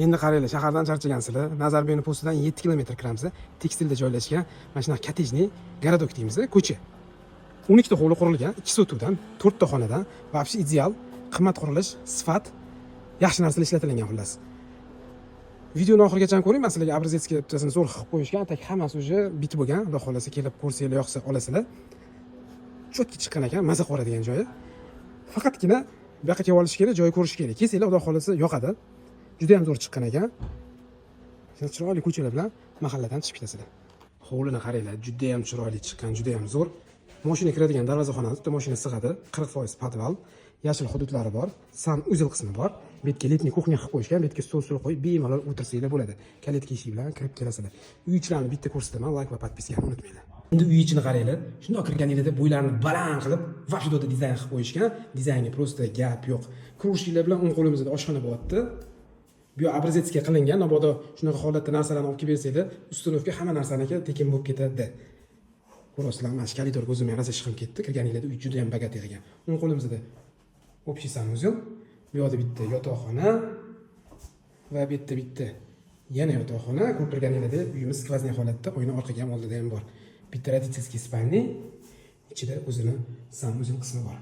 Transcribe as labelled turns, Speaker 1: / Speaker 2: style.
Speaker 1: Endi qaranglar, shahardan charchagansizlar. Nazarbekni postidan 7 kilometr kiramiz. Tekstilda joylashgan mana shunaqa коттеджный городок deymiz, ko'cha. 12 ta hovli qurilgan, 2 sotuvdan, 4 ta xonadan. Вообще ideal, qimmat qurilish, sifat, yaxshi narsalar ishlatilgan xullas. Videoni oxirigacha ko'ring, man sizlarga образецкий bittasini zo'r qilib qo'yishgan, так hammasi уже bitib bo'lgan. Xudo xohlasa, kelib ko'rsanglar, yoqsa olasizlar. Четкий chiqqan ekan, maza qilib joyi. Faqatgina bu yoqqa kelib olish kerak, joyi ko'rish kerak. Kelsanglar, xudo xohlasa, yoqadi. Juda ham zo'r chiqqan ekan. Shunaqa chiroyli ko'chalar bilan mahalladan chiqib ketasizlar. Hovlini qaranglar, juda ham chiroyli chiqqan, juda ham zo'r. Mashina kiradigan darvozaxonasi, bitta mashina sig'adi, 40% podval, yashil hududlari bor, санузел qismi bor. Bu yerga летний кухня qilib qo'yishgan, bu yerga stol qo'yib bemalol o'tirsanglar bo'ladi. Калитка eshik bilan kirib kelasizlar. Uy ichilarini bitta ko'rsataman, layk va подписка ni unutmanglar. Endi uy ichini qaranglar. Shundoq kirganinglarda bo'ylarini baland qilib, вообще dizayn qilib qo'yishgan. Dizaynga просто gap yo'q. Кружки lar bilan o'ng qo'limizda oshxona bo'lyapti. Bu yoq образецкий qilingan, mabodo shunaqa holatda narsalarni olib kelib bersanglar, установка hamma narsaniki tekin bo'lib ketadi. Ko'rasizlar, mana shu koridorga o'zim ham rosa ishqim ketdi. Kirganinglarda uy juda ham богатый qilgan. O'ng qo'limizda общий санузел, bu yoqda bitta yotoqxona va bu yerda bitta yana yotoqxona. Ko'rib turganinglardek, uyimiz сквозной holatda, oyna orqaga ham, oldida ham bor. Bitta родительский спальный, ichida o'zini санузел qismi bor.